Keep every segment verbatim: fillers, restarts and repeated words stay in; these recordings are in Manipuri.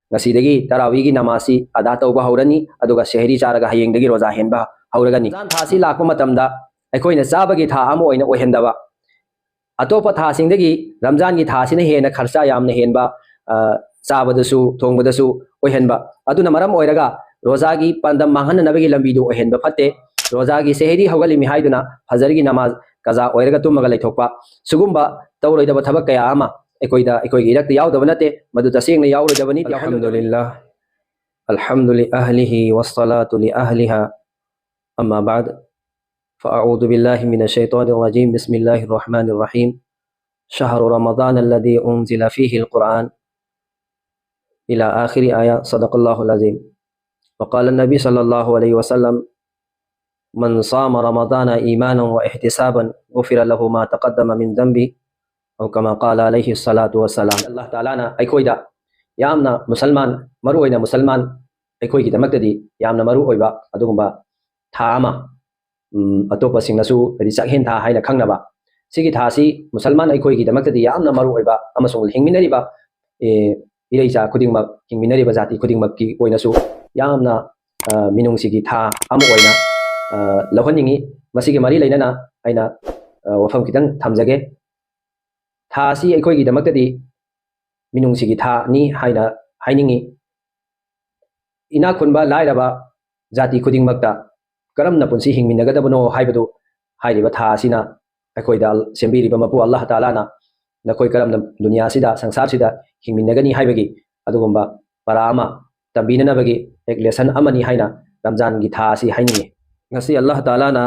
ꯉꯁꯤꯗꯒꯤ ꯇꯔꯥꯋꯤꯒꯤ ꯅꯃꯥꯖꯁꯤ ꯑꯗꯥ ꯇꯧꯕ ꯍꯧꯔꯅꯤ, ꯑꯗꯨꯒ ꯁꯦꯍꯔꯤ ꯆꯥꯔꯒ ꯍꯌꯦꯡꯗꯒꯤ ꯔꯣꯖꯥ ꯍꯦꯟꯕ ꯍꯧꯔꯒꯅꯤ꯫ ꯔꯃꯖꯥꯟ ꯊꯥꯁꯤ ꯂꯥꯛꯄ ꯃꯇꯝꯗ ꯑꯩꯈꯣꯏꯅ ꯆꯥꯕꯒꯤ ꯊꯥ ꯑꯃ ꯑꯣꯏꯅ ꯑꯣꯏꯍꯟꯗꯕ, ꯑꯇꯣꯞꯄ ꯊꯥꯁꯤꯡꯗꯒꯤ ꯔꯝꯖꯥꯟꯒꯤ ꯊꯥꯁꯤꯅ ꯍꯦꯟꯅ ꯈꯔꯆꯥ ꯌꯥꯝꯅ ꯍꯦꯟꯕ, ꯑ, ꯆꯥꯕꯗꯁꯨ ꯊꯣꯡꯕꯗꯁꯨ ꯑꯣꯏꯍꯟꯕ꯫ ꯑꯗꯨꯅ ꯃꯔꯝ ꯑꯣꯏꯔꯒ ꯔꯣꯖꯥꯒꯤ ꯄꯥꯟꯗꯝ ꯃꯥꯡꯍꯟꯅꯅꯕꯒꯤ ꯂꯝꯕꯤꯗꯨ ꯑꯣꯏꯍꯟꯕ ꯐꯠꯇꯦ꯫ ꯔꯣꯖꯥꯒꯤ ꯁꯦꯍꯔꯤ ꯍꯧꯒꯠꯂꯤꯃꯤ ꯍꯥꯏꯗꯨꯅ ꯐꯖꯔꯒꯤ ꯅꯃꯥꯖ ꯀꯖꯥ ꯑꯣꯏꯔꯒ ꯇꯨꯝꯃꯒ ꯂꯩꯊꯣꯛꯄ, ꯁꯤꯒꯨꯝꯕ ꯇꯧꯔꯣꯏꯗꯕ ꯊꯕꯛ ꯀꯌꯥ ꯑꯃ ꯑꯩꯈꯣꯏꯗ, ꯑꯩꯈꯣꯏꯒꯤ ꯏꯔꯛꯇ ꯌꯥꯎꯗꯕ ꯅꯠꯇꯦ, ꯃꯗꯨ ꯇꯁꯦꯡꯅ ꯌꯥꯎꯔꯣꯏꯗꯕꯅꯤ꯫ الحمد لله. الحمد لأهله والصلاة لأهلها. أما بعد، فأعوذ بالله من الشيطان الرجيم. بسم الله الرحمن الرحيم. شهر رمضان الذي أنزل فيه القرآن، إلى آخر آية. صدق الله العظيم. وقال النبي صلى الله عليه وسلم: من صام رمضان إيمانا واحتسابا غفر له ما تقدم من ذنبه، أو كما قال عليه الصلاة والسلام. ꯑꯜꯂꯥꯍ ꯇꯥꯂꯥꯅ ꯑꯩꯈꯣꯏꯗ, ꯌꯥꯝꯅ ꯃꯨꯁꯜꯃꯥꯟ, ꯃꯔꯨꯑꯣꯏꯅ ꯃꯨꯁꯜꯃꯥꯟ ꯑꯩꯈꯣꯏꯒꯤꯗꯃꯛꯇꯗꯤ ꯌꯥꯝꯅ ꯃꯔꯨ ꯑꯣꯏꯕ ꯑꯗꯨꯒꯨꯝꯕ ꯊꯥ ꯑꯃ, ꯎꯝ, ꯑꯇꯣꯞꯄꯁꯤꯡꯅꯁꯨ ꯍꯥꯏꯗꯤ ꯆꯥꯛꯍꯦꯟ ꯊꯥ ꯍꯥꯏꯅ ꯈꯪꯅꯕ, ꯁꯤꯒꯤ ꯊꯥꯁꯤ ꯃꯨꯁꯜꯃꯥꯟ ꯑꯩꯈꯣꯏꯒꯤꯗꯃꯛꯇꯗꯤ ꯌꯥꯝꯅ ꯃꯔꯨ ꯑꯣꯏꯕ ꯑꯃꯁꯨꯡ ꯍꯤꯡꯃꯤꯟꯅꯔꯤꯕ, ꯑꯦ, ꯏꯔꯩꯆꯥ ꯈꯨꯗꯤꯡꯃꯛ, ꯍꯤꯡꯃꯤꯟꯅꯔꯤꯕ ꯖꯥꯇꯤ ꯈꯨꯗꯤꯡꯃꯛꯀꯤ ꯑꯣꯏꯅꯁꯨ ꯌꯥꯝꯅ, ꯑ, ꯃꯤꯅꯨꯡꯁꯤꯒꯤ ꯊꯥ ꯑꯃ ꯑꯣꯏꯅ, ꯑ, ꯂꯧꯍꯟꯅꯤꯡꯏ꯫ ꯃꯁꯤꯒꯤ ꯃꯔꯤ ꯂꯩꯅꯅ ꯑꯩꯅ, ꯑ, ꯋꯥꯐꯝ ꯈꯤꯇꯪ ꯊꯝꯖꯒꯦ꯫ ꯊꯥ ꯑꯁꯤ ꯑꯩꯈꯣꯏꯒꯤꯗꯃꯛꯇꯗꯤ ꯃꯤꯅꯨꯡꯁꯤꯒꯤ ꯊꯥꯅꯤ ꯍꯥꯏꯅ ꯍꯥꯏꯅꯤꯡꯏ꯫ ꯏꯅꯥꯛ ꯈꯨꯟꯕ ꯂꯥꯏꯔꯕ ꯖꯥꯇꯤ ꯈꯨꯗꯤꯡꯃꯛꯇ ꯀꯔꯝꯅ ꯄꯨꯟꯁꯤ ꯍꯤꯡꯃꯤꯟꯅꯒꯗꯕꯅꯣ ꯍꯥꯏꯕꯗꯨ ꯍꯥꯏꯔꯤꯕ ꯊꯥ ꯑꯁꯤꯅ ꯑꯩꯈꯣꯏꯗ ꯁꯦꯝꯕꯤꯔꯤꯕ ꯃꯄꯨ ꯑꯜꯂꯥꯍ ꯇꯥꯂꯥꯅ ꯅꯈꯣꯏ ꯀꯔꯝꯅ ꯗꯨꯅꯤꯌꯥꯁꯤꯗ, ꯁꯪꯁꯥꯔꯁꯤꯗ ꯍꯤꯡꯃꯤꯟꯅꯒꯅꯤ ꯍꯥꯏꯕꯒꯤ ꯑꯗꯨꯒꯨꯝꯕ ꯄꯔꯥ ꯑꯃ ꯇꯝꯕꯤꯅꯅꯕꯒꯤ ꯑꯦꯛ ꯂꯦꯁꯟ ꯑꯃꯅꯤ ꯍꯥꯏꯅ ꯔꯝꯖꯥꯟꯒꯤ ꯊꯥ ꯑꯁꯤ ꯍꯥꯏꯅꯤꯡꯏ꯫ ꯉꯁꯤ ꯑꯜꯂꯥꯍ ꯇꯥꯂꯥꯅ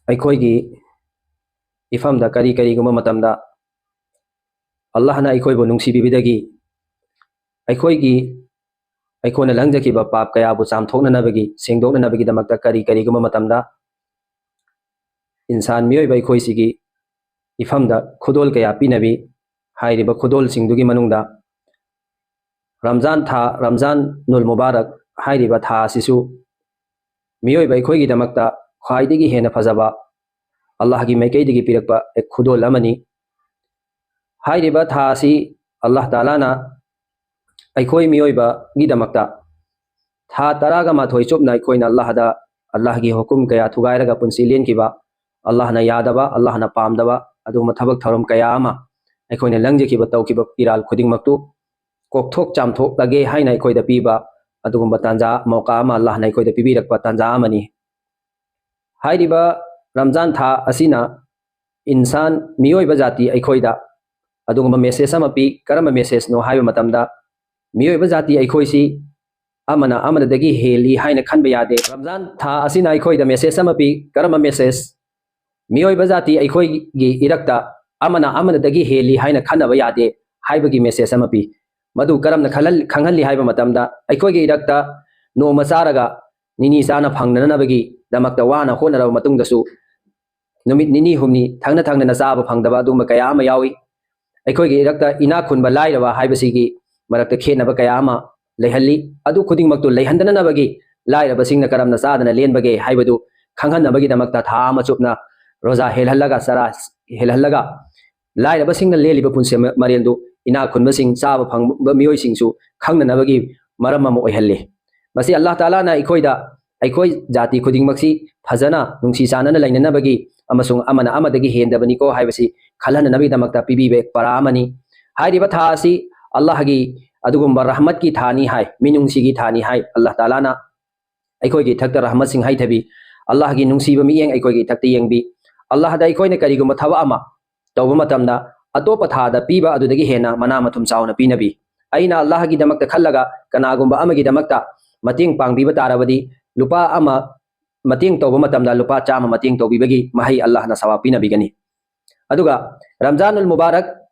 ꯑꯩꯈꯣꯏꯒꯤ ꯏꯐꯝꯗ ꯀꯔꯤ ꯀꯔꯤꯒꯨꯝꯕ ꯃꯇꯝꯗ ꯑꯜꯂꯥꯍꯅ ꯑꯩꯈꯣꯏꯕꯨ ꯅꯨꯡꯁꯤꯕꯤꯕꯗꯒꯤ ꯑꯩꯈꯣꯏꯒꯤ, ꯑꯩꯈꯣꯏꯅ ꯂꯪꯖꯈꯤꯕ ꯄꯥꯞ ꯀꯌꯥꯕꯨ ꯆꯥꯝꯊꯣꯛꯅꯅꯕꯒꯤ, ꯁꯦꯡꯗꯣꯛꯅꯅꯕꯒꯤꯗꯃꯛꯇ ꯀꯔꯤ ꯀꯔꯤꯒꯨꯝꯕ ꯃꯇꯝꯗ ꯏꯟꯁꯥꯟ ꯃꯤꯑꯣꯏꯕ ꯑꯩꯈꯣꯏꯁꯤꯒꯤ ꯏꯐꯝꯗ ꯈꯨꯗꯣꯜ ꯀꯌꯥ ꯄꯤꯅꯕꯤ꯫ ꯍꯥꯏꯔꯤꯕ ꯈꯨꯗꯣꯜꯁꯤꯡꯗꯨꯒꯤ ꯃꯅꯨꯡꯗ ꯔꯝꯖꯥꯟ ꯊꯥ, ꯔꯝꯖꯥꯟ ꯅꯨꯜ ꯃꯨꯕꯥꯔꯛ ꯍꯥꯏꯔꯤꯕ ꯊꯥ ꯑꯁꯤꯁꯨ ꯃꯤꯑꯣꯏꯕ ꯑꯩꯈꯣꯏꯒꯤꯗꯃꯛꯇ ꯈ꯭ꯋꯥꯏꯗꯒꯤ ꯍꯦꯟꯅ ꯐꯖꯕ ꯑꯜꯂꯥꯍꯒꯤ ꯃꯥꯏꯀꯩꯗꯒꯤ ꯄꯤꯔꯛꯄ ꯈꯨꯗꯣꯜ ꯑꯃꯅꯤ꯫ ꯍꯥꯏꯔꯤꯕ ꯊꯥ ꯑꯁꯤ ꯑꯜꯂꯥꯍ ꯇꯥꯂꯥꯅ ꯑꯩꯈꯣꯏ ꯃꯤꯑꯣꯏꯕꯒꯤꯗꯃꯛꯇ ꯊꯥ ꯇꯔꯥꯒ ꯃꯥꯊꯣꯏ ꯆꯨꯞꯅ ꯑꯩꯈꯣꯏꯅ ꯑꯜꯂꯥꯍꯗ, ꯑꯜꯂꯥꯍꯒꯤ ꯍꯨꯀꯨꯝ ꯀꯌꯥ ꯊꯨꯒꯥꯏꯔꯒ ꯄꯨꯟꯁꯤ ꯂꯦꯟꯈꯤꯕ, ꯑꯜꯂꯥꯍꯅ ꯌꯥꯗꯕ, ꯑꯜꯂꯥꯍꯅ ꯄꯥꯝꯗꯕ ꯑꯗꯨꯒꯨꯝꯕ ꯊꯕꯛ ꯊꯧꯔꯝ ꯀꯌꯥ ꯑꯃ ꯑꯩꯈꯣꯏꯅ ꯂꯪꯖꯈꯤꯕ, ꯇꯧꯈꯤꯕ ꯏꯔꯥꯜ ꯈꯨꯗꯤꯡꯃꯛꯇꯨ ꯀꯣꯛꯊꯣꯛ ꯆꯥꯝꯊꯣꯛꯂꯒꯦ ꯍꯥꯏꯅ ꯑꯩꯈꯣꯏꯗ ꯄꯤꯕ ꯑꯗꯨꯒꯨꯝꯕ ꯇꯥꯟꯖꯥ, ꯃꯧꯀꯥ ꯑꯃ ꯑꯜꯂꯥꯍꯅ ꯑꯩꯈꯣꯏꯗ ꯄꯤꯕꯤꯔꯛꯄ ꯇꯥꯟꯖꯥ ꯑꯃꯅꯤ꯫ ꯍꯥꯏꯔꯤꯕ ꯔꯝꯖꯥꯟ ꯊꯥ ꯑꯁꯤꯅ ꯏꯟꯁꯥꯟ, ꯃꯤꯑꯣꯏꯕ ꯖꯥꯇꯤ ꯑꯩꯈꯣꯏꯗ ꯑꯗꯨꯒꯨꯝꯕ ꯃꯦꯁꯦꯖ ꯑꯃ ꯄꯤ꯫ ꯀꯔꯝꯕ ꯃꯦꯁꯦꯖꯅꯣ ꯍꯥꯏꯕ ꯃꯇꯝꯗ, ꯃꯤꯑꯣꯏꯕ ꯖꯥꯇꯤ ꯑꯩꯈꯣꯏꯁꯤ ꯑꯃꯅ ꯑꯃꯗꯒꯤ ꯍꯦꯜꯂꯤ ꯍꯥꯏꯅ ꯈꯟꯕ ꯌꯥꯗꯦ꯫ ꯔꯝꯖꯥꯟ ꯊꯥ ꯑꯁꯤꯅ ꯑꯩꯈꯣꯏꯗ ꯃꯦꯁꯦꯖ ꯑꯃ ꯄꯤ꯫ ꯀꯔꯝꯕ ꯃꯦꯁꯦꯖ? ꯃꯤꯑꯣꯏꯕ ꯖꯥꯇꯤ ꯑꯩꯈꯣꯏꯒꯤ ꯏꯔꯛꯇ ꯑꯃꯅ ꯑꯃꯗꯒꯤ ꯍꯦꯜꯂꯤ ꯍꯥꯏꯅ ꯈꯟꯅꯕ ꯌꯥꯗꯦ ꯍꯥꯏꯕꯒꯤ ꯃꯦꯁꯦꯖ ꯑꯃ ꯄꯤ꯫ ꯃꯗꯨ ꯀꯔꯝꯅ ꯈꯜꯍꯜ-, ꯈꯪꯍꯜꯂꯤ ꯍꯥꯏꯕ ꯃꯇꯝꯗ, ꯑꯩꯈꯣꯏꯒꯤ ꯏꯔꯛꯇ ꯅꯣꯡꯃ ꯆꯥꯔꯒ ꯅꯤꯅꯤ ꯆꯥꯅ ꯐꯪꯅꯅꯕꯒꯤꯗꯃꯛꯇ ꯋꯥꯅ ꯍꯣꯠꯅꯔꯕ ꯃꯇꯨꯡꯗꯁꯨ, ꯅꯨꯃꯤꯠ ꯅꯤꯅꯤ ꯍꯨꯝꯅꯤ ꯊꯪꯅ ꯊꯪꯅꯅ ꯆꯥꯕ ꯐꯪꯗꯕ ꯑꯗꯨꯒꯨꯝꯕ ꯀꯌꯥ ꯑꯃ ꯌꯥꯎꯏ꯫ ꯑꯩꯈꯣꯏꯒꯤ ꯏꯔꯛꯇ ꯏꯅꯥꯛ ꯈꯨꯟꯕ ꯂꯥꯏꯔꯕ ꯍꯥꯏꯕꯁꯤꯒꯤ ꯃꯔꯛꯇ ꯈꯦꯠꯅꯕ ꯀꯌꯥ ꯑꯃ ꯂꯩꯍꯜꯂꯤ꯫ ꯑꯗꯨ ꯈꯨꯗꯤꯡꯃꯛꯇꯨ ꯂꯩꯍꯟꯗꯅꯅꯕꯒꯤ ꯂꯥꯏꯔꯕꯁꯤꯡꯅ ꯀꯔꯝꯅ ꯆꯥꯗꯅ ꯂꯦꯟꯕꯒꯦ ꯍꯥꯏꯕꯗꯨ ꯈꯪꯍꯟꯅꯕꯒꯤꯗꯃꯛꯇ ꯊꯥ ꯑꯃ ꯆꯨꯞꯅ ꯔꯣꯖꯥ ꯍꯦꯜꯍꯜꯂꯒ, ꯆꯔꯥ ꯍꯦꯜꯍꯜꯂꯒ, ꯂꯥꯏꯔꯕꯁꯤꯡꯅ ꯂꯦꯜꯂꯤꯕ ꯄꯨꯟꯁꯤ ꯃ-, ꯃꯔꯦꯜꯗꯨ ꯏꯅꯥꯛ ꯈꯨꯟꯕꯁꯤꯡ, ꯆꯥꯕ ꯐꯪꯕ ꯃꯤꯑꯣꯏꯁꯤꯡꯁꯨ ꯈꯪꯅꯅꯕꯒꯤ ꯃꯔꯝ ꯑꯃ ꯑꯣꯏꯍꯜꯂꯤ꯫ ꯃꯁꯤ ꯑꯜꯂꯥꯍ ꯇꯥꯂꯥꯅ ꯑꯩꯈꯣꯏꯗ, ꯑꯩꯈꯣꯏ ꯖꯥꯇꯤ ꯈꯨꯗꯤꯡꯃꯛꯁꯤ ꯐꯖꯅ ꯅꯨꯡꯁꯤ ꯆꯥꯟꯅꯅ ꯂꯩꯅꯅꯕꯒꯤ ꯑꯃꯁꯨꯡ ꯑꯃꯅ ꯑꯃꯗꯒꯤ ꯍꯦꯟꯗꯕꯅꯤꯀꯣ ꯍꯥꯏꯕꯁꯤ ꯈꯜꯍꯟꯅꯅꯕꯒꯤꯗꯃꯛꯇ ꯄꯤꯕꯤꯕ ꯄꯔꯥ ꯑꯃꯅꯤ꯫ ꯍꯥꯏꯔꯤꯕ ꯊꯥ ꯑꯁꯤ ꯑꯜꯂꯥꯍꯒꯤ ꯑꯗꯨꯒꯨꯝꯕ ꯔꯍꯃꯠꯀꯤ ꯊꯥꯅꯤ ꯍꯥꯏ, ꯃꯤꯅꯨꯡꯁꯤꯒꯤ ꯊꯥꯅꯤ ꯍꯥꯏ꯫ ꯑꯜꯂꯥꯍ ꯇꯥꯂꯥꯅ ꯑꯩꯈꯣꯏꯒꯤ ꯏꯊꯛꯇ ꯔꯍꯃꯠꯁꯤꯡ ꯍꯩꯊꯕꯤ, ꯑꯜꯂꯥꯍꯒꯤ ꯅꯨꯡꯁꯤꯕ ꯃꯤꯠꯌꯦꯡ ꯑꯩꯈꯣꯏꯒꯤ ꯏꯊꯛꯇ ꯌꯦꯡꯕꯤ꯫ ꯑꯜꯂꯥꯍꯗ ꯑꯩꯈꯣꯏꯅ ꯀꯔꯤꯒꯨꯝꯕ ꯊꯕꯛ ꯑꯃ ꯇꯧꯕ ꯃꯇꯝꯗ ꯑꯇꯣꯞꯄ ꯊꯥꯗ ꯄꯤꯕ ꯑꯗꯨꯗꯒꯤ ꯍꯦꯟꯅ ꯃꯅꯥ ꯃꯊꯨꯝ ꯆꯥꯎꯅ ꯄꯤꯅꯕꯤ꯫ ꯑꯩꯅ ꯑꯜꯂꯥꯍꯒꯤꯗꯃꯛꯇ ꯈꯜꯂꯒ ꯀꯅꯥꯒꯨꯝꯕ ꯑꯃꯒꯤꯗꯃꯛꯇ ꯃꯇꯦꯡ ꯄꯥꯡꯕꯤꯕ ꯇꯥꯔꯕꯗꯤ, ꯂꯨꯄꯥ ꯑꯃ ꯃꯇꯦꯡ ꯇꯧꯕ ꯃꯇꯝꯗ ꯂꯨꯄꯥ ꯆꯥꯝꯃ ꯃꯇꯦꯡ ꯇꯧꯕꯤꯕꯒꯤ ꯃꯍꯩ ꯑꯜꯂꯥꯍꯅ ꯁꯋꯥꯕ ꯄꯤꯅꯕꯤꯒꯅꯤ꯫ ꯑꯗꯨꯒ ꯔꯝꯖꯥꯅꯨꯜ ꯃꯨꯕꯥꯔꯛ,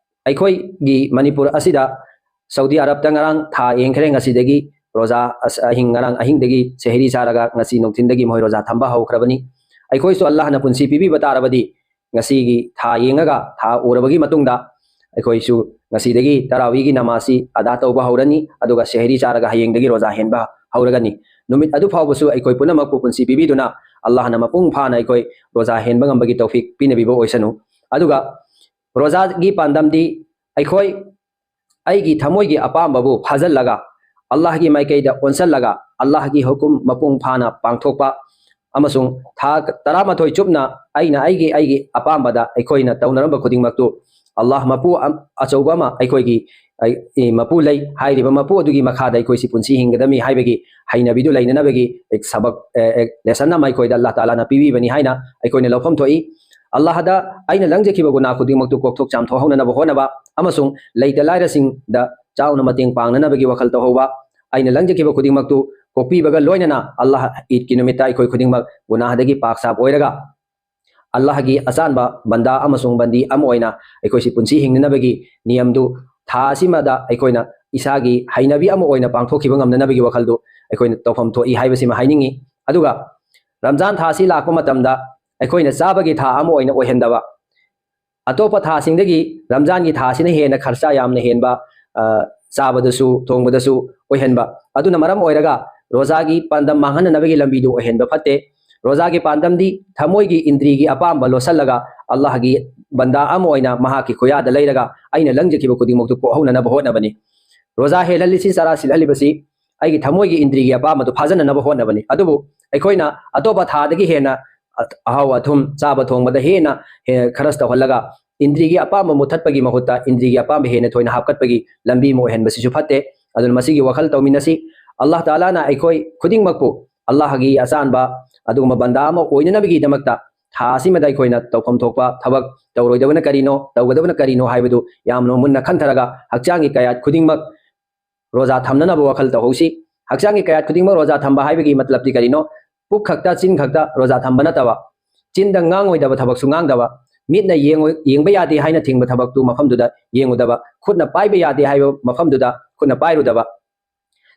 ꯑꯩꯈꯣꯏꯒꯤ ꯃꯅꯤꯄꯨꯔ ꯑꯁꯤꯗ ꯁꯧꯗꯤ ꯑꯔꯕꯇ ꯉꯔꯥꯡ ꯊꯥ ꯌꯦꯡꯈ꯭ꯔꯦ꯫ ꯉꯁꯤꯗꯒꯤ ꯔꯣꯖꯥ ꯑꯁ-, ꯑꯍꯤꯡ, ꯉꯔꯥꯡ ꯑꯍꯤꯡꯗꯒꯤ ꯁꯦꯍꯔꯤ ꯆꯥꯔꯒ ꯉꯁꯤ ꯅꯨꯡꯊꯤꯟꯗꯒꯤ ꯃꯈꯣꯏ ꯔꯣꯖꯥ ꯊꯝꯕ ꯍꯧꯈ꯭ꯔꯕꯅꯤ꯫ ꯑꯩꯈꯣꯏꯁꯨ ꯑꯜꯂꯥꯍꯅ ꯄꯨꯟꯁꯤ ꯄꯤꯕꯤꯕ ꯇꯥꯔꯕꯗꯤ ꯉꯁꯤꯒꯤ ꯊꯥ ꯌꯦꯡꯉꯒ, ꯊꯥ ꯎꯔꯕꯒꯤ ꯃꯇꯨꯡꯗ ꯑꯩꯈꯣꯏꯁꯨ ꯉꯁꯤꯗꯒꯤ ꯇꯔꯥꯋꯤꯒꯤ ꯅꯃꯥꯖꯁꯤ ꯑꯗꯥ ꯇꯧꯕ ꯍꯧꯔꯅꯤ, ꯑꯗꯨꯒ ꯁꯦꯍꯔꯤ ꯆꯥꯔꯒ ꯍꯌꯦꯡꯗꯒꯤ ꯔꯣꯖꯥ ꯍꯦꯟꯕ ꯍꯧꯔꯒꯅꯤ꯫ ꯅꯨꯃꯤꯠ ꯑꯗꯨ ꯐꯥꯎꯕꯁꯨ ꯑꯩꯈꯣꯏ ꯄꯨꯝꯅꯃꯛꯄꯨ ꯄꯨꯟꯁꯤ ꯄꯤꯕꯤꯗꯨꯅ ꯑꯜꯂꯥꯍꯅ ꯃꯄꯨꯡ ꯐꯥꯅ ꯑꯩꯈꯣꯏ ꯔꯣꯖꯥ ꯍꯦꯟꯕ ꯉꯝꯕꯒꯤ ꯇꯧꯐꯤꯛ ꯄꯤꯅꯕꯤꯕ ꯑꯣꯏꯁꯅꯨ꯫ ꯑꯗꯨꯒ ꯔꯣꯖꯥꯒꯤ ꯄꯥꯟꯗꯝꯗꯤ ꯑꯩꯈꯣꯏ ꯑꯩꯒꯤ ꯊꯃꯣꯏꯒꯤ ꯑꯄꯥꯝꯕꯕꯨ ꯐꯥꯖꯤꯜꯂꯒ, ꯑꯜꯂꯥꯍꯒꯤ ꯃꯥꯏꯀꯩꯗ ꯑꯣꯟꯁꯤꯜꯂꯒ, ꯑꯜꯂꯥꯍꯒꯤ ꯍꯨꯀꯨꯝ ꯃꯄꯨꯡ ꯐꯥꯅ ꯄꯥꯡꯊꯣꯛꯄ, ꯑꯃꯁꯨꯡ ꯊꯥ ꯇꯔꯥꯃꯥꯊꯣꯏ ꯆꯨꯞꯅ ꯑꯩꯅ ꯑꯩꯒꯤ, ꯑꯩꯒꯤ ꯑꯄꯥꯝꯕꯗ ꯑꯩꯈꯣꯏꯅ ꯇꯧꯅꯔꯝꯕ ꯈꯨꯗꯤꯡꯃꯛꯇꯨ, ꯑꯜꯂꯥꯍ ꯃꯄꯨ ꯑꯝ-, ꯑꯆꯧꯕ ꯑꯃ ꯑꯩꯈꯣꯏꯒꯤ, ꯑꯩ, ꯃꯄꯨ ꯂꯩ꯫ ꯍꯥꯏꯔꯤꯕ ꯃꯄꯨ ꯑꯗꯨꯒꯤ ꯃꯈꯥꯗ ꯑꯩꯈꯣꯏꯁꯤ ꯄꯨꯟꯁꯤ ꯍꯤꯡꯒꯗꯕꯅꯤ ꯍꯥꯏꯕꯒꯤ ꯍꯩꯅꯕꯤꯗꯨ ꯂꯩꯅꯅꯕꯒꯤ ꯁꯕꯛ, ꯑꯦ, ꯑꯦ, lesson ꯑꯃ ꯑꯩꯈꯣꯏꯗ ꯑꯜꯂꯥꯍ ꯇꯥꯂꯥꯅ ꯄꯤꯕꯤꯕꯅꯤ ꯍꯥꯏꯅ ꯑꯩꯈꯣꯏꯅ ꯂꯧꯐꯝ ꯊꯣꯛꯏ꯫ ꯑꯜꯂꯥꯍꯗ ꯑꯩꯅ ꯂꯪꯖꯈꯤꯕ ꯒꯨꯅꯥꯍ ꯈꯨꯗꯤꯡꯃꯛꯇꯨ ꯀꯣꯛꯊꯣꯛ ꯆꯥꯝꯊꯣꯛꯍꯧꯅꯅꯕ ꯍꯣꯠꯅꯕ, ꯑꯃꯁꯨꯡ ꯂꯩꯇ ꯂꯥꯏꯔꯁꯤꯡꯗ ꯆꯥꯎꯅ ꯃꯇꯦꯡ ꯄꯥꯡꯅꯅꯕꯒꯤ ꯋꯥꯈꯜ ꯇꯧꯍꯧꯕ, ꯑꯩꯅ ꯂꯪꯖꯈꯤꯕ ꯈꯨꯗꯤꯡꯃꯛꯇꯨ ꯀꯣꯛꯄꯤꯕꯒ ꯂꯣꯏꯅꯅ ꯑꯜꯂꯥꯍ ꯏꯗꯀꯤ ꯅꯨꯃꯤꯠꯇ ꯑꯩꯈꯣꯏ ꯈꯨꯗꯤꯡꯃꯛ ꯒꯨꯅꯥꯍꯗꯒꯤ ꯄꯥꯛ ꯁꯥꯞ ꯑꯣꯏꯔꯒ ꯑꯜꯂꯥꯍꯒꯤ ꯑꯆꯥꯟꯕ ꯕꯟꯗꯥ ꯑꯃꯁꯨꯡ ꯕꯟꯗꯤ ꯑꯃ ꯑꯣꯏꯅ ꯑꯩꯈꯣꯏꯁꯤ ꯄꯨꯟꯁꯤ ꯍꯤꯡꯅꯅꯕꯒꯤ ꯅꯤꯌꯝꯗꯨ ꯊꯥ ꯑꯁꯤꯃꯗ ꯑꯩꯈꯣꯏꯅ ꯏꯁꯥꯒꯤ ꯍꯩꯅꯕꯤ ꯑꯃ ꯑꯣꯏꯅ ꯄꯥꯡꯊꯣꯛꯈꯤꯕ ꯉꯝꯅꯅꯕꯒꯤ ꯋꯥꯈꯜꯗꯨ ꯑꯩꯈꯣꯏꯅ ꯇꯧꯐꯝ ꯊꯣꯛꯏ ꯍꯥꯏꯕꯁꯤꯃ ꯍꯥꯏꯅꯤꯡꯉꯤ꯫ ꯑꯗꯨꯒ ꯔꯝꯖꯥꯟ ꯊꯥ ꯑꯁꯤ ꯂꯥꯛꯄ ꯃꯇꯝꯗ ꯑꯩꯈꯣꯏꯅ ꯆꯥꯕꯒꯤ ꯊꯥ ꯑꯃ ꯑꯣꯏꯅ ꯑꯣꯏꯍꯟꯗꯕ, ꯑꯇꯣꯞꯄ ꯊꯥꯁꯤꯡꯗꯒꯤ ꯔꯝꯖꯥꯟꯒꯤ ꯊꯥꯁꯤꯅ ꯍꯦꯟꯅ ꯈꯔꯆꯥ ꯌꯥꯝꯅ ꯍꯦꯟꯕ, ꯑ, ꯆꯥꯕꯗꯁꯨ, ꯊꯣꯡꯕꯗꯁꯨ ꯑꯣꯏꯍꯟꯕ꯫ ꯑꯗꯨꯅ ꯃꯔꯝ ꯑꯣꯏꯔꯒ ꯔꯣꯖꯥꯒꯤ ꯄꯥꯟꯗꯝ ꯃꯥꯡꯍꯟꯅꯅꯕꯒꯤ ꯂꯝꯕꯤꯗꯨ ꯑꯣꯏꯍꯟꯕ ꯐꯠꯇꯦ꯫ ꯔꯣꯖꯥꯒꯤ ꯄꯥꯟꯗꯝꯗꯤ ꯊꯃꯣꯏꯒꯤ ꯏꯟꯗ꯭ꯔꯤꯒꯤ ꯑꯄꯥꯝꯕ ꯂꯣꯠꯁꯤꯜꯂꯒ, ꯑꯜꯂꯥꯍꯒꯤ ꯕꯟꯗꯥ ꯑꯃ ꯑꯣꯏꯅ ꯃꯍꯥꯛꯀꯤ ꯈꯨꯌꯥꯗ ꯂꯩꯔꯒ ꯑꯩꯅ ꯂꯪꯖꯈꯤꯕ ꯈꯨꯗꯤꯡꯃꯛꯇꯨ ꯀꯣꯛꯍꯧꯅꯅꯕ ꯍꯣꯠꯅꯕꯅꯤ꯫ ꯔꯣꯖꯥ ꯍꯦꯜꯍꯜꯂꯤꯁꯤ, ꯆꯔꯥ ꯁꯤꯜꯍꯜꯂꯤꯕꯁꯤ ꯑꯩꯒꯤ ꯊꯃꯣꯏꯒꯤ ꯏꯟꯗ꯭ꯔꯤꯒꯤ ꯑꯄꯥꯝꯕꯗꯨ ꯐꯥꯖꯅꯅꯕ ꯍꯣꯠꯅꯕꯅꯤ꯫ ꯑꯗꯨꯕꯨ ꯑꯩꯈꯣꯏꯅ ꯑꯇꯣꯞꯄ ꯊꯥꯗꯒꯤ ꯍꯦꯟꯅ ꯑꯍꯥꯎ ꯑꯊꯨꯝ ꯆꯥꯕ ꯊꯣꯡꯕꯗ ꯍꯦꯟꯅ, ꯍꯦꯟꯅ ꯈꯔꯁ ꯇꯧꯍꯜꯂꯒ, ꯏꯟꯗ꯭ꯔꯤꯒꯤ ꯑꯄꯥꯝꯕ ꯃꯨꯠꯊꯠꯄꯒꯤ ꯃꯍꯨꯠꯇ ꯏꯟꯗ꯭ꯔꯤꯒꯤ ꯑꯄꯥꯝꯕ ꯍꯦꯟꯅ ꯊꯣꯏꯅ ꯍꯥꯞꯀꯠꯄꯒꯤ ꯂꯝꯕꯤ ꯑꯃ ꯑꯣꯏꯍꯟꯕꯁꯤꯁꯨ ꯐꯠꯇꯦ꯫ ꯑꯗꯨꯅ ꯃꯁꯤꯒꯤ ꯋꯥꯈꯜ ꯇꯧꯃꯤꯟꯅꯁꯤ꯫ ꯑꯜꯂꯥꯍ ꯇꯥꯂꯥꯅ ꯑꯩꯈꯣꯏ ꯈꯨꯗꯤꯡꯃꯛꯄꯨ ꯑꯜꯂꯥꯍꯒꯤ ꯑꯆꯥꯟꯕ ꯑꯗꯨꯒꯨꯝꯕ ꯕꯟꯗꯥ ꯑꯃ ꯑꯣꯏꯅꯅꯕꯒꯤꯗꯃꯛꯇ ꯊꯥ ꯑꯁꯤꯃꯗ ꯑꯩꯈꯣꯏꯅ ꯇꯧꯐꯝ ꯊꯣꯛꯄ ꯊꯕꯛ ꯇꯧꯔꯣꯏꯗꯕꯅ ꯀꯔꯤꯅꯣ, ꯇꯧꯒꯗꯕꯅ ꯀꯔꯤꯅꯣ ꯍꯥꯏꯕꯗꯨ ꯌꯥꯝꯅ ꯃꯨꯟꯅ ꯈꯟꯊꯔꯒ, ꯍꯛꯆꯥꯡꯒꯤ ꯀꯌꯥꯠ ꯈꯨꯗꯤꯡꯃꯛ ꯔꯣꯖꯥ ꯊꯝꯅꯅꯕ ꯋꯥꯈꯜ ꯇꯧꯍꯧꯁꯤ꯫ ꯍꯛꯆꯥꯡꯒꯤ ꯀꯌꯥꯠ ꯈꯨꯗꯤꯡꯃꯛ ꯔꯣꯖꯥ ꯊꯝꯕ ꯍꯥꯏꯕꯒꯤ ꯃꯇꯂꯕꯇꯤ ꯀꯔꯤꯅꯣ? ꯄꯨꯛ ꯈꯛꯇ, ꯆꯤꯟ ꯈꯛꯇ ꯔꯣꯖꯥ ꯊꯝꯕ ꯅꯠꯇꯕ, ꯆꯤꯟꯗ ꯉꯥꯡꯉꯣꯏꯗꯕ ꯊꯕꯛꯁꯨ ꯉꯥꯡꯗꯕ, ꯃꯤꯠꯅ ꯌꯦꯡꯉꯣꯏ-, ꯌꯦꯡꯕ ꯌꯥꯗꯦ ꯍꯥꯏꯅ ꯊꯤꯡꯕ ꯊꯕꯛꯇꯨ ꯃꯐꯝꯗꯨꯗ ꯌꯦꯡꯉꯨꯗꯕ, ꯈꯨꯠꯅ ꯄꯥꯏꯕ ꯌꯥꯗꯦ ꯍꯥꯏꯕ ꯃꯐꯝꯗꯨꯗ ꯈꯨꯠꯅ ꯄꯥꯏꯔꯨꯗꯕ꯫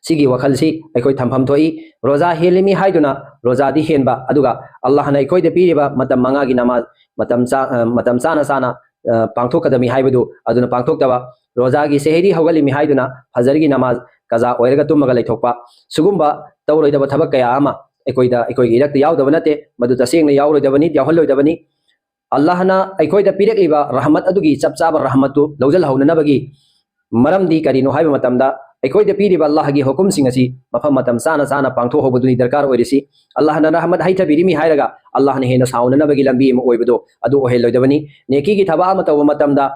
ꯁꯤꯒꯤ ꯋꯥꯈꯜꯁꯤ ꯑꯩꯈꯣꯏ ꯊꯝꯐꯝ ꯊꯣꯛꯏ꯫ ꯔꯣꯖꯥ ꯍꯦꯜꯂꯤꯃꯤ ꯍꯥꯏꯗꯨꯅ ꯔꯣꯖꯥꯗꯤ ꯍꯦꯟꯕ, ꯑꯗꯨꯒ ꯑꯜꯂꯥꯍꯅ ꯑꯩꯈꯣꯏꯗ ꯄꯤꯔꯤꯕ ꯃꯇꯝ ꯃꯉꯥꯒꯤ ꯅꯃꯥꯖ ꯃꯇꯝ ꯆꯥ-, ꯑ, ꯃꯇꯝ ꯆꯥꯅ ꯆꯥꯅ, ꯑ, ꯄꯥꯡꯊꯣꯛꯀꯗꯕꯅꯤ ꯍꯥꯏꯕꯗꯨ ꯑꯗꯨꯅ ꯄꯥꯡꯊꯣꯛꯇꯕ, ꯔꯣꯖꯥꯒꯤ ꯁꯦꯍꯔꯤ ꯍꯧꯒꯠꯂꯤꯃꯤ ꯍꯥꯏꯗꯨꯅ ꯐꯖꯔꯒꯤ ꯅꯃꯥꯖ ꯀꯖꯥ ꯑꯣꯏꯔꯒ ꯇꯨꯝꯃꯒ ꯂꯩꯊꯣꯛꯄ, ꯁꯤꯒꯨꯝꯕ ꯇꯧꯔꯣꯏꯗꯕ ꯊꯕꯛ ꯀꯌꯥ ꯑꯃ ꯑꯩꯈꯣꯏꯗ, ꯑꯩꯈꯣꯏꯒꯤ ꯏꯔꯛꯇ ꯌꯥꯎꯗꯕ ꯅꯠꯇꯦ, ꯃꯗꯨ ꯇꯁꯦꯡꯅ ꯌꯥꯎꯔꯣꯏꯗꯕꯅꯤ, ꯌꯥꯎꯍꯜꯂꯣꯏꯗꯕꯅꯤ꯫ ꯑꯜꯂꯥꯍꯅ ꯑꯩꯈꯣꯏꯗ ꯄꯤꯔꯛꯂꯤꯕ ꯔꯍꯃꯠ ꯑꯗꯨꯒꯤ ꯆꯞ ꯆꯥꯕ ꯔꯍꯃꯠꯇꯨ ꯂꯧꯁꯤꯜꯍꯧꯅꯅꯕꯒꯤ ꯃꯔꯝꯗꯤ ꯀꯔꯤꯅꯣ ꯍꯥꯏꯕ ꯃꯇꯝꯗ, ꯑꯩꯈꯣꯏꯗ ꯄꯤꯔꯤꯕ ꯑꯜꯂꯥꯍꯒꯤ ꯍꯨꯀꯨꯝꯁꯤꯡ ꯑꯁꯤ ꯃꯐꯝ ꯃꯇꯝ ꯆꯥꯅ ꯆꯥꯅ ꯄꯥꯡꯊꯣꯛꯍꯧꯕꯗꯨꯅꯤ ꯗꯔꯀꯥꯔ ꯑꯣꯏꯔꯤꯁꯤ꯫ ꯑꯜꯂꯥꯍꯅ ꯔꯍꯃꯠ ꯍꯩꯊꯕꯤꯔꯤꯃꯤ ꯍꯥꯏꯔꯒ ꯑꯜꯂꯥꯍꯅ ꯍꯦꯟꯅ ꯁꯥꯎꯅꯅꯕꯒꯤ ꯂꯝꯕꯤ ꯑꯃ ꯑꯣꯏꯕꯗꯣ ꯑꯗꯨ ꯑꯣꯏꯍꯜꯂꯣꯏꯗꯕꯅꯤ꯫ ꯅꯦꯀꯤꯒꯤ ꯊꯕꯛ ꯑꯃ ꯇꯧꯕ ꯃꯇꯝꯗ,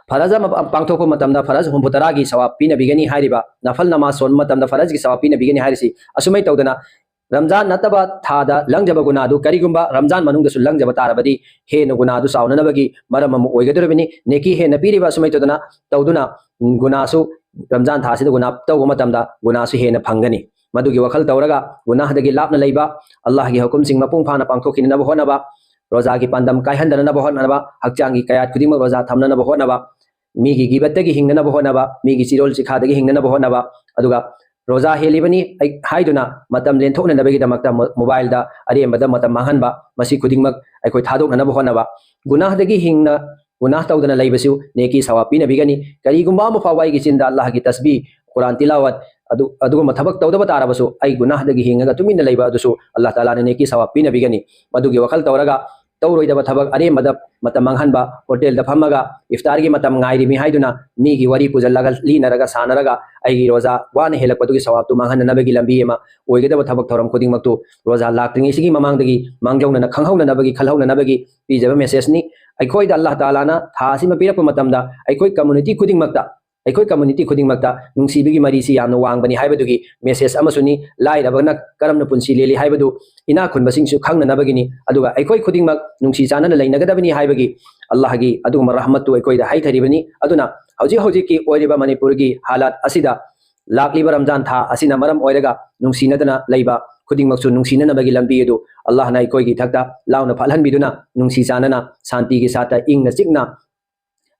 ꯐꯔꯖ ꯑꯃ ꯄꯥꯡꯊꯣꯛꯄ ꯃꯇꯝꯗ ꯐꯔꯖ ꯍꯨꯝꯐꯨ ꯇꯔꯥꯒꯤ ꯁꯋꯥꯕ ꯄꯤꯅꯕꯤꯒꯅꯤ ꯍꯥꯏꯔꯤꯕ, ꯅꯐꯜ ꯅꯃꯥꯖ ꯁꯣꯟꯕ ꯃꯇꯝꯗ ꯐꯔꯖꯒꯤ ꯁꯋꯥꯕ ꯄꯤꯅꯕꯤꯒꯅꯤ ꯍꯥꯏꯔꯤꯁꯤ ꯑꯁꯨꯃꯥꯏ ꯇꯧꯗꯅ, ꯔꯝꯖꯥꯟ ꯅꯠꯇꯕ ꯊꯥꯗ ꯂꯪꯖꯕ ꯒꯨꯅꯥꯗꯨ ꯀꯔꯤꯒꯨꯝꯕ ꯔꯝꯖꯥꯟ ꯃꯅꯨꯡꯗꯁꯨ ꯂꯪꯖꯕ ꯇꯥꯔꯕꯗꯤ, ꯍꯦꯟꯅ ꯒꯨꯅꯥꯗꯨ ꯆꯥꯎꯅꯅꯕꯒꯤ ꯃꯔꯝ ꯑꯃ ꯑꯣꯏꯒꯗꯧꯔꯤꯕꯅꯤ꯫ ꯅꯦꯀꯤ ꯍꯦꯟꯅ ꯄꯤꯔꯤꯕ ꯑꯁꯨꯃꯥꯏ ꯇꯧꯗꯅ, ꯇꯧꯗꯨꯅ ꯒꯨꯅꯥꯁꯨ, ꯔꯝꯖꯥꯟ ꯊꯥꯁꯤꯗ ꯒꯨꯅꯥ ꯇꯧꯕ ꯃꯇꯝꯗ ꯒꯨꯅꯥꯁꯨ ꯍꯦꯟꯅ ꯐꯪꯒꯅꯤ꯫ ꯃꯗꯨꯒꯤ ꯋꯥꯈꯜ ꯇꯧꯔꯒ ꯒꯨꯅꯥꯗꯒꯤ ꯂꯥꯞꯅ ꯂꯩꯕ, ꯑꯜꯂꯥꯍꯒꯤ ꯍꯨꯀꯨꯝꯁꯤꯡ ꯃꯄꯨꯡ ꯐꯥꯅ ꯄꯥꯡꯊꯣꯛꯈꯤꯅꯅꯕ ꯍꯣꯠꯅꯕ, ꯔꯣꯖꯥꯒꯤ ꯄꯥꯟꯗꯝ ꯀꯥꯏꯍꯟꯗꯅꯕ ꯍꯣꯠꯅꯕ, ꯍꯛꯆꯥꯡꯒꯤ ꯀꯌꯥꯠ ꯈꯨꯗꯤꯡꯃꯛ ꯔꯣꯖꯥ ꯊꯝꯅꯅꯕ ꯍꯣꯠꯅꯕ, ꯃꯤꯒꯤ ꯒꯤꯕꯠꯇꯒꯤ ꯍꯤꯡꯅꯅꯕ ꯍꯣꯠꯅꯕ, ꯃꯤꯒꯤ ꯆꯤꯔꯣꯜ ꯆꯤꯈꯥꯗꯒꯤ ꯍꯤꯡꯅꯅꯕ ꯍꯣꯠꯅꯕ, ꯑꯗꯨꯒ ꯔꯣꯖꯥ ꯍꯦꯜꯂꯤꯕꯅꯤ ꯑꯩ ꯍꯥꯏꯗꯨꯅ ꯃꯇꯝ ꯂꯦꯟꯊꯣꯛꯅꯅꯕꯒꯤꯗꯃꯛꯇ ꯃꯣ-, ꯃꯣꯕꯥꯏꯜꯗ ꯑꯔꯦꯝꯕꯗ ꯃꯇꯝ ꯃꯥꯡꯍꯟꯕ, ꯃꯁꯤ ꯈꯨꯗꯤꯡꯃꯛ ꯑꯩꯈꯣꯏ ꯊꯥꯗꯣꯛꯅꯅꯕ ꯍꯣꯠꯅꯕ꯫ ꯒꯨꯅꯥꯍꯗꯒꯤ ꯍꯤꯡꯅ, ꯒꯨꯅꯥꯍ ꯇꯧꯗꯅ ꯂꯩꯕꯁꯨ ꯅꯦꯀꯤ ꯁꯋꯥꯕ ꯄꯤꯅꯕꯤꯒꯅꯤ꯫ ꯀꯔꯤꯒꯨꯝꯕ ꯑꯃ ꯐꯥꯎꯕ ꯑꯩꯒꯤ ꯆꯤꯟꯗ ꯑꯜꯂꯥꯍꯒꯤ ꯇꯁꯕꯤ, ꯀꯨꯔꯥꯟ ꯇꯤꯂꯥꯋꯠ, ꯑꯗꯨ, ꯑꯗꯨꯒꯨꯝꯕ ꯊꯕꯛ ꯇꯧꯗꯕ ꯇꯥꯔꯕꯁꯨ, ꯑꯩ ꯒꯨꯅꯥꯍꯗꯒꯤ ꯍꯤꯡꯉꯒ ꯇꯨꯃꯤꯟꯅ ꯂꯩꯕ ꯑꯗꯨꯁꯨ ꯑꯜꯂꯥꯍ ꯇꯥꯂꯥꯅ ꯅꯦꯀꯤ ꯁꯋꯥꯕ ꯄꯤꯅꯕꯤꯒꯅꯤ꯫ ꯃꯗꯨꯒꯤ ꯋꯥꯈꯜ ꯇꯧꯔꯒ ꯇꯧꯔꯣꯏꯗꯕ ꯊꯕꯛ, ꯑꯔꯦꯝꯕꯗ ꯃꯇꯝ ꯃꯥꯡꯍꯟꯕ, ꯍꯣꯇꯦꯜꯗ ꯐꯝꯃꯒ ꯏꯐꯇꯥꯔꯒꯤ ꯃꯇꯝ ꯉꯥꯏꯔꯤꯃꯤ ꯍꯥꯏꯗꯨꯅ ꯃꯤꯒꯤ ꯋꯥꯔꯤ ꯄꯨꯖꯜꯂꯒ, ꯂꯤꯅꯔꯒ, ꯁꯥꯟꯅꯔꯒ ꯑꯩꯒꯤ ꯔꯣꯖꯥ ꯋꯥꯅ ꯍꯦꯜꯂꯛꯄꯗꯨꯒꯤ ꯁꯋꯥꯕꯇꯨ ꯃꯥꯡꯍꯟꯅꯅꯕꯒꯤ ꯂꯝꯕꯤ ꯑꯃ ꯑꯣꯏꯒꯗꯕ ꯊꯕꯛ ꯊꯧꯔꯝ ꯈꯨꯗꯤꯡꯃꯛꯇꯨ ꯔꯣꯖꯥ ꯂꯥꯛꯇ꯭ꯔꯤꯉꯩꯁꯤꯒꯤ ꯃꯃꯥꯡꯗꯒꯤ ꯃꯥꯡꯖꯧꯅꯅ ꯈꯪꯍꯧꯅꯅꯕꯒꯤ, ꯈꯜꯍꯧꯅꯅꯕꯒꯤ ꯄꯤꯖꯕ ꯃꯦꯁꯦꯖꯅꯤ꯫ ꯑꯩꯈꯣꯏꯗ ꯑꯜꯂꯥꯍ ꯇꯥꯂꯥꯅ ꯊꯥ ꯑꯁꯤꯃ ꯄꯤꯔꯛꯄ ꯃꯇꯝꯗ ꯑꯩꯈꯣꯏ ꯀꯝꯃꯨꯅꯤꯇꯤ ꯈꯨꯗꯤꯡꯃꯛꯇ, ꯑꯩꯈꯣꯏ ꯀꯝꯃꯨꯅꯤꯇꯤ ꯈꯨꯗꯤꯡꯃꯛꯇ ꯅꯨꯡꯁꯤꯕꯒꯤ ꯃꯔꯤꯁꯤ ꯌꯥꯝꯅ ꯋꯥꯡꯕꯅꯤ ꯍꯥꯏꯕꯗꯨꯒꯤ ꯃꯦꯁꯦꯖ ꯑꯃꯁꯨꯅꯤ꯫ ꯂꯥꯏꯔꯕꯅ ꯀꯔꯝꯅ ꯄꯨꯟꯁꯤ ꯂꯦꯜꯂꯤ ꯍꯥꯏꯕꯗꯨ ꯏꯅꯥꯛ ꯈꯨꯟꯕꯁꯤꯡꯁꯨ ꯈꯪꯅꯅꯕꯒꯤꯅꯤ꯫ ꯑꯗꯨꯒ ꯑꯩꯈꯣꯏ ꯈꯨꯗꯤꯡꯃꯛ ꯅꯨꯡꯁꯤ ꯆꯥꯟꯅꯅ ꯂꯩꯅꯒꯗꯕꯅꯤ ꯍꯥꯏꯕꯒꯤ ꯑꯜꯂꯥꯍꯒꯤ ꯑꯗꯨꯒꯨꯝꯕ ꯔꯍꯃꯠꯇꯨ ꯑꯩꯈꯣꯏꯗ ꯍꯩꯊꯔꯤꯕꯅꯤ꯫ ꯑꯗꯨꯅ ꯍꯧꯖꯤꯛ ꯍꯧꯖꯤꯛꯀꯤ ꯑꯣꯏꯔꯤꯕ ꯃꯅꯤꯄꯨꯔꯒꯤ ꯍꯥꯂꯥꯠ ꯑꯁꯤꯗ ꯂꯥꯛꯂꯤꯕ ꯔꯝꯖꯥꯟ ꯊꯥ ꯑꯁꯤꯅ ꯃꯔꯝ ꯑꯣꯏꯔꯒ ꯅꯨꯡꯁꯤꯅꯗꯅ ꯂꯩꯕ ꯈꯨꯗꯤꯡꯃꯛꯁꯨ ꯅꯨꯡꯁꯤꯅꯅꯕꯒꯤ ꯂꯝꯕꯤ ꯑꯗꯨ ꯑꯜꯂꯥꯍꯅ ꯑꯩꯈꯣꯏꯒꯤ ꯏꯊꯛꯇ ꯂꯥꯎꯅ ꯐꯥꯠꯍꯟꯕꯤꯗꯨꯅ ꯅꯨꯡꯁꯤ ꯆꯥꯟꯅꯅ ꯁꯥꯟꯇꯤꯒꯤ ꯁꯥꯠꯇ ꯏꯪꯅ ꯆꯤꯛꯅ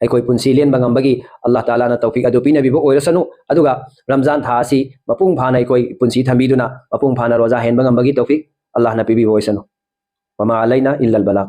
ꯑꯩꯈꯣꯏ ꯄꯨꯟꯁꯤ ꯂꯦꯟꯕ ꯉꯝꯕꯒꯤ ꯑꯜꯂꯥꯍ ꯇꯥꯂꯥꯅ ꯇꯧꯐꯤꯛ ꯑꯗꯨ ꯄꯤꯅꯕꯤꯕ ꯑꯣꯏꯔꯁꯅꯨ꯫ ꯑꯗꯨꯒ ꯔꯝꯖꯥꯟ ꯊꯥ ꯑꯁꯤ ꯃꯄꯨꯡ ꯐꯥꯅ ꯑꯩꯈꯣꯏ ꯄꯨꯟꯁꯤ ꯊꯝꯕꯤꯗꯨꯅ ꯃꯄꯨꯡ ꯐꯥꯅ ꯔꯣꯖꯥ ꯍꯦꯟꯕ ꯉꯝꯕꯒꯤ ꯇꯧꯐꯤꯛ ꯑꯜꯂꯥꯍꯅ ꯄꯤꯕꯤꯕ ꯑꯣꯏꯁꯅꯨ꯫ ꯃꯃꯥ ꯑꯂꯩꯅ ꯏꯜꯂꯜ ꯕꯂꯥꯒ꯫